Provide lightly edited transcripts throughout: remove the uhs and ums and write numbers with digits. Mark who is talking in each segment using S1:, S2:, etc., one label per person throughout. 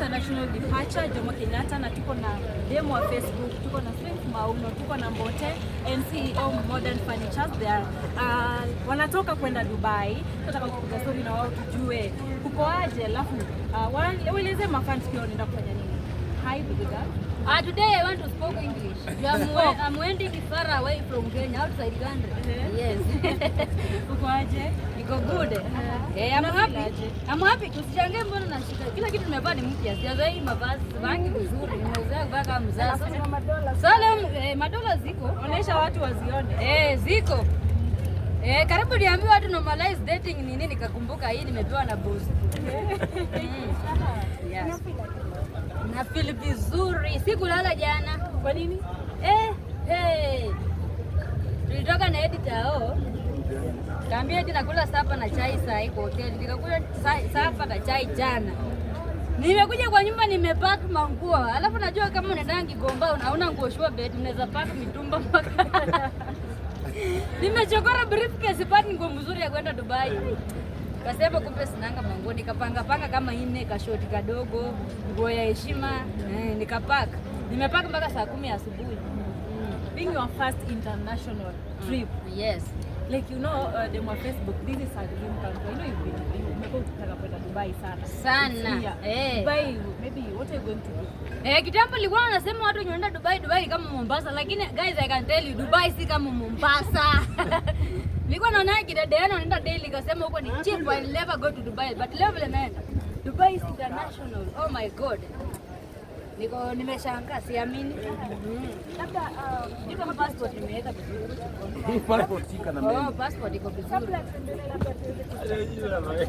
S1: International departure Jomo Kenyatta na tuko na demo wa Facebook, tuko na Strength Mauno, tuko na Mbote and CEO Modern Furnitures. They are wanatoka kwenda Dubai. Tunataka kupiga story na wao tujue kuko aje, alafu waeleze mafans pia wanaenda kufanya nini. Hi, baby girl.
S2: Today I want to speak English. I'm wending far away from Kenya, outside country. Yes.
S1: Uko aje?
S2: Niko good. Eh, I'm
S1: Una
S2: happy.
S1: Feel aje?
S2: I'm happy. Tusichangae mbona nashika. Kila kitu nimevaa ni mpya. Sijazoea hii mavazi. Sivangi vizuri. Nimezoea kuvaa kama mzazi. Sasa leo madola ziko.
S1: Onyesha watu wazione.
S2: Eh, ziko. Eh, karibu niambiwe watu normalize dating ni nini, nikakumbuka hii nimepewa na boss. Yes. Na feel vizuri. Sikulala jana.
S1: Kwa nini?
S2: Eh, hey. Tulitoka na Eddie Tao. Kaambia eti nakula supper na chai saa hii kwa hoteli. Nikakula supper na chai jana. Nimekuja kwa nyumba, nimepack manguo. Alafu najua kama unaenda Gikomba hauna nguo sure bet, unaweza pack mitumba mpaka. Nimechokora briefcase, pati nguo mzuri ya kwenda Dubai. Kasema kumbe sinanga manguo, nikapanga panga kama nne, kashoti kadogo, nguo ya heshima, eh, nikapack. Nimepack mpaka saa 10 asubuhi.
S1: Being your first international trip.
S2: Yes.
S1: Like demo wa Facebook, this is a dream come true. I know you've been, umekuwa ukitaka kwenda Dubai sana.
S2: Sana.
S1: It's here.
S2: Eh.
S1: Dubai, maybe what are you going to do?
S2: Eh, kitambo nilikuwa nasema watu wenye wanaenda Dubai, Dubai kama Mombasa, lakini guys, I can tell you Dubai si kama Mombasa. Nilikuwa naona kina Diana wanaenda daily, kasema huko ni cheap, I'll never go to Dubai. But leo vile naenda Dubai is international. Oh my God. Niko nimeshangaa, siamini.
S1: Labda
S2: Niko kama passport nimeweka vizuri.
S3: Passport shika na
S2: Oh,
S3: mimi.
S2: Passport iko vizuri.
S1: Kabla tuendelee, labda tuweze na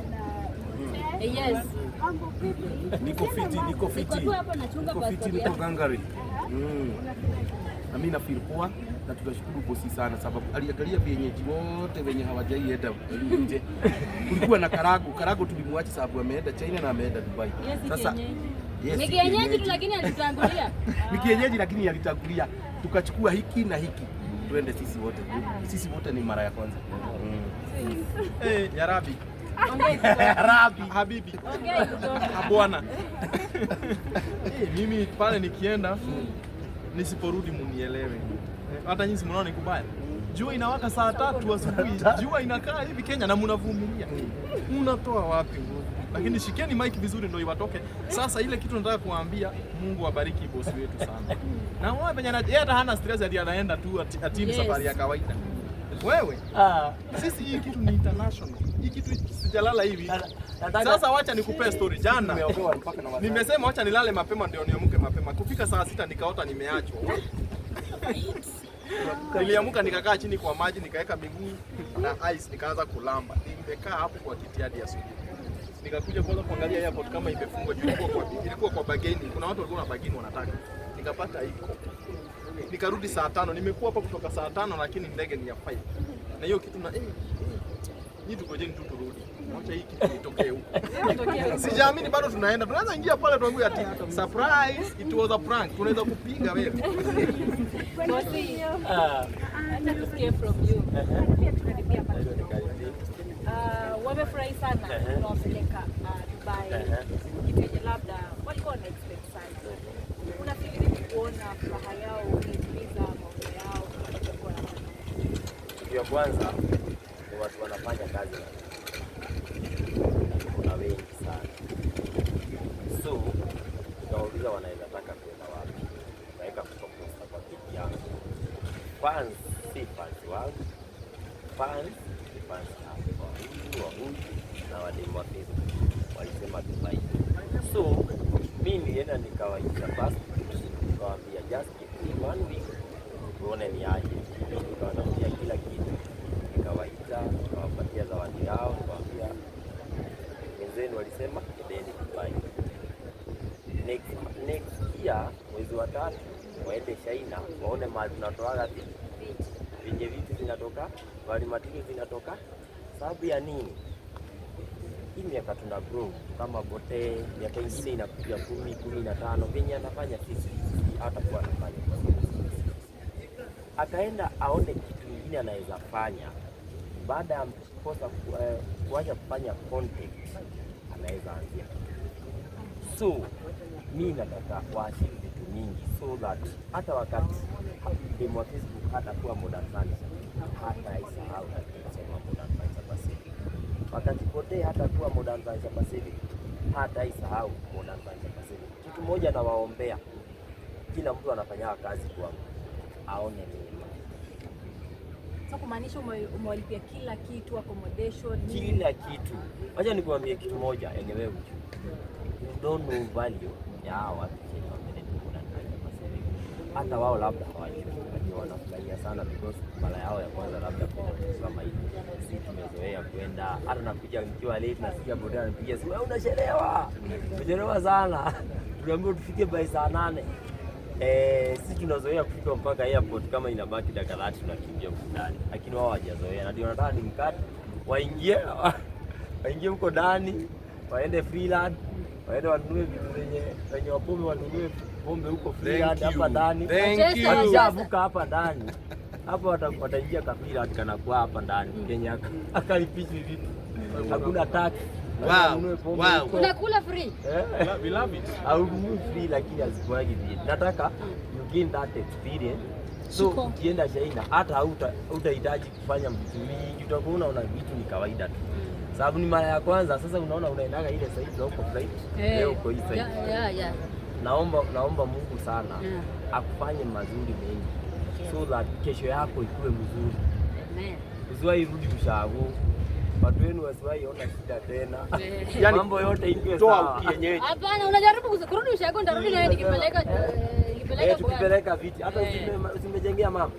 S2: Yes.
S1: Mambo vipi?
S3: Niko fiti, niko fiti.
S2: Niko tu hapo nachunga
S3: Niko fiti,
S2: passport
S3: niko
S2: yangu.
S3: gangari. Na mimi na feel poa na tunashukuru bosi sana sababu aliangalia vienyeji wote wenye hawajaienda nje. Kulikuwa na Karago, Karago tulimwacha sababu ameenda China na ameenda Dubai.
S1: Yes, si
S3: Sasa
S1: kienyeji.
S3: yes,
S2: Ni
S3: si
S2: kienyeji tu lakini alitangulia.
S3: Ni kienyeji lakini alitangulia. Tukachukua hiki na hiki. Tuende sisi wote. Sisi wote ni mara ya kwanza.
S4: Eh, ya Rabi.
S1: Ongea.
S3: Rabi.
S4: Habibi.
S1: Ongea kutoka.
S4: Bwana. Eh, mimi pale nikienda nisiporudi munielewe. Eh, hata nyinyi mnaona ni kubaya. Jua inawaka saa 3 asubuhi. Jua inakaa hivi Kenya na mnavumilia. Mnatoa wapi nguvu? Lakini shikeni mic vizuri ndio iwatoke. Sasa ile kitu nataka kuambia, Mungu abariki bosi wetu sana. Na wewe penye yeye hata hana stress ati anaenda tu ati ni safari ya kawaida. Wewe, sisi hii kitu ni international. Hii kitu sijalala hivi. Sasa wacha nikupee story jana.
S3: Nimeopewa mpaka na wazazi.
S4: Nimesema wacha nilale mapema ndio niamke mapema. Kufika saa 6 nikaota nimeachwa. Niliamka nikakaa chini kwa maji, nikaweka miguu na ice, nikaanza kulamba. Nimekaa hapo kwa kiti hadi asubuhi. Nikakuja kwanza kuangalia airport kama imefungwa juu ilikuwa kwa bargaining. Kuna watu walikuwa na bargain wanataka. Nikapata iko. Nikarudi saa 5. Nimekuwa hapa kutoka saa 5 lakini ndege ni ya 5. Na hiyo kitu na nyinyi tugojeni tu turudi. Wacha hii kitu itokee huko. Sijaamini bado tunaenda. Tunaweza ingia pale tuambie ati surprise, it was a prank. Tunaweza kupiga wewe.
S1: Bosi, acha tusikie from you. Pia tukaribia hapa kidogo. Wamefurahi sana unawapeleka Dubai, kitu yenye labda walikuwa wana expect sana. Unafikiri vipi kuona furaha yao ukitimiza maono yao walichokuwa wanafanya?
S5: Kitu ya kwanza ni watu wanafanya kazi na kuna wengi sana, so nikawauliza wanaweza taka kwenda wapi, naweka kuposta kwa page yangu. Fans si fans wangu, fans ni fans wa huyu, wa huyu na wademu wa Facebook walisema Dubai. So mi nilienda nikawaita passport, nikawaambia just give me one week tuone ni aje. Nikawatafutia kila kitu, nikawaita, nikawapatia zawadi yao, nikawaambia wenzenu walisema endeni Dubai. Next year mwezi wa tatu waende China waone mahali tunatoaga venye vitu zinatoka, mahali material zinatoka. Sababu ya nini? Hii miaka tuna grow kama bote, miaka ingine inakuja 10, 15, venye anafanya sisi hata kuwa anafanya, akaenda aone kitu ingine anaweza fanya baada ya kukosa kuacha kufanya content, anaweza anzia. So mi nataka waachieve vitu mingi so that hata wakati demu wa Facebook hatakuwa Modern Furniture, hata isahau kusema Modern Furniture Pacific. Wakati potee hatakuwa Modern Furniture Pacific, hata isahau Modern Furniture Pacific. Kitu moja nawaombea, kila mtu anafanya kazi kwangu aone mema.
S1: So kumaanisha umewalipia kila kitu, accommodation, nini?
S5: Kila kitu. Wacha nikuambie kitu moja yenye wewe hujui. You don't know value ya hawa watu wenye wameleta Modern Furniture Pacific. Hata wao labda hawajui, lakini wanafurahia sana because mara yao ya kwanza labda kwenda kitu kama hivi. Si tumezoea kwenda, hata nakuja nikiwa late, nasikia boda anapigia simu, wewe unachelewa, unachelewa sana. Tuliambiwa tufike by saa 8. Sisi tunazoea kufika mpaka airport kama inabaki dakika 30 tunakimbia huko ndani, lakini wao hawajazoea, na ndio wanataka ni mkate waingie huko ndani, waende Freeland, waende wanunue vitu zenye wenye wapombe wanunue pombe huko Freeland
S3: Thank you.
S5: hapa ndani.
S3: Thank you.
S5: Wakishavuka hapa ndani hapo wataingia ka Freeland kanakuwa hapa ndani Kenya akalipishwi vitu, hakuna tax. Wanunue pombe huko.
S2: Unakula free.
S5: Eh.
S4: We love it.
S5: Haununui free lakini hazikuwagi vile. Nataka you gain that experience. So ukienda China hata hutahitaji kufanya vitu mingi, utakuwa unaona vitu ni kawaida tu. Sababu ni mara ya kwanza, sasa unaona unaendaga ile side za huko flight, leo uko hii side. Naomba Mungu sana akufanye mazuri mengi so that kesho yako ikuwe mzuri.
S2: Amen.
S5: Usiwahi rudi ushago. Watu wenu wasiwahi ona shida tena.
S3: Yani,
S5: Mambo yote ikuwe
S3: Toa
S5: sawa.
S3: ukienyeji.
S2: Hapana, unajaribu kurudi ushago, nitarudi nawe nikipeleka nikipeleka
S5: Eh,
S2: bwana.
S5: tukipeleka viti hata usimejengea mama.